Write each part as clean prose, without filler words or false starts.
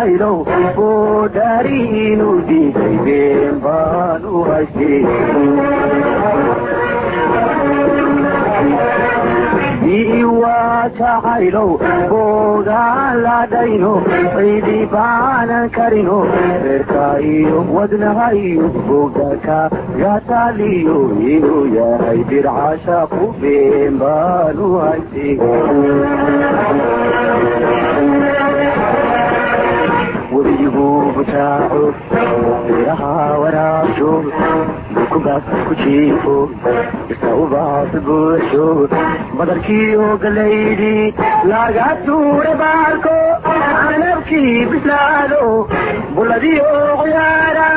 Jacaylow boodhaari inuu diiday been baan u haystay. Waa jacaylow boogaan ladhayno cidi baanan karino reerka iyo wadnaha iyo bogaka gataaliyo inuu yahay bircashaqu been baan u haystay. Webigu butaaco beeraha waraabsho dhulkubaas ku jiifo dhirta ubaas buuxsho badarkiiyo galaydhi laga tuure baarko canabkii bislaado buladiyo ciyaara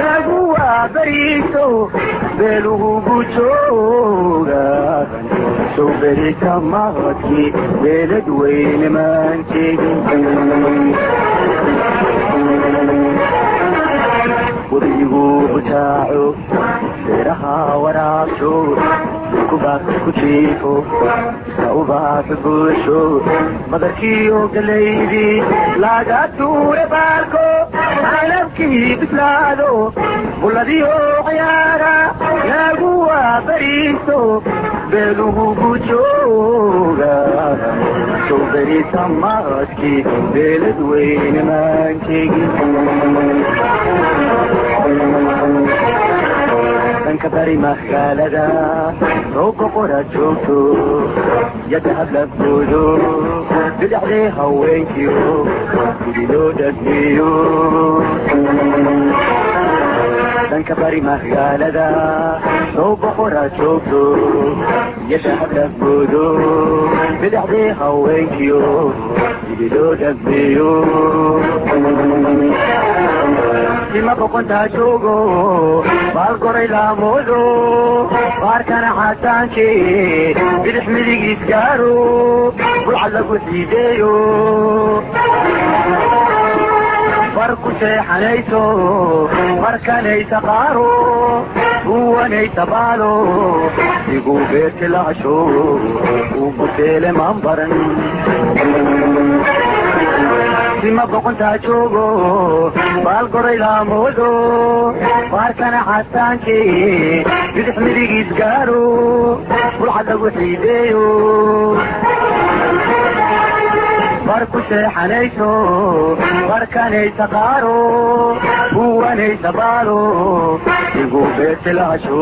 lagu waabariiso beelugu gujooga sow berita maqadkii beelad weyne maan tegin. Webigu butaaco beeraha waraabsho dhulkubaas ku jiifo dhirta ubaas buuxsho badarkiiyo galaydii laga tuure baarko canabkii bislaado buladiyo ciyaara lagu waabariiso beelugu gujooga sow berita maqadkii beelad weyne maan tegin. Dhanka bari magaalada rooga qora joogto yadda hablagoodo bidhaxdee haweenkiyo gudi loo dhadmiyo. Dhanka bari magaalada rooga qora joogto yadda hablagoodo bidhaxdee haweenkiyo gudi loo dhadmiyo. Sima boqontaa joogo baalgoray laamoodo baarkana xasaanke bidix midigiis gaaro bulcad lagu xiideeyo bar ku seexanayso markanaysa qaaro huwanaysa baalo igu beertilaasho uu buteele maan baran. Sima boqontaa joogo baalgoray laamoodo baarkana xasaanke bidix midigiis gaaro bulcad lagu xiideeyo bar ku seexanayso barkanaysa qaaro huwanaysa baalo igu beertilaasho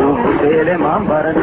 uu buteele maan baran.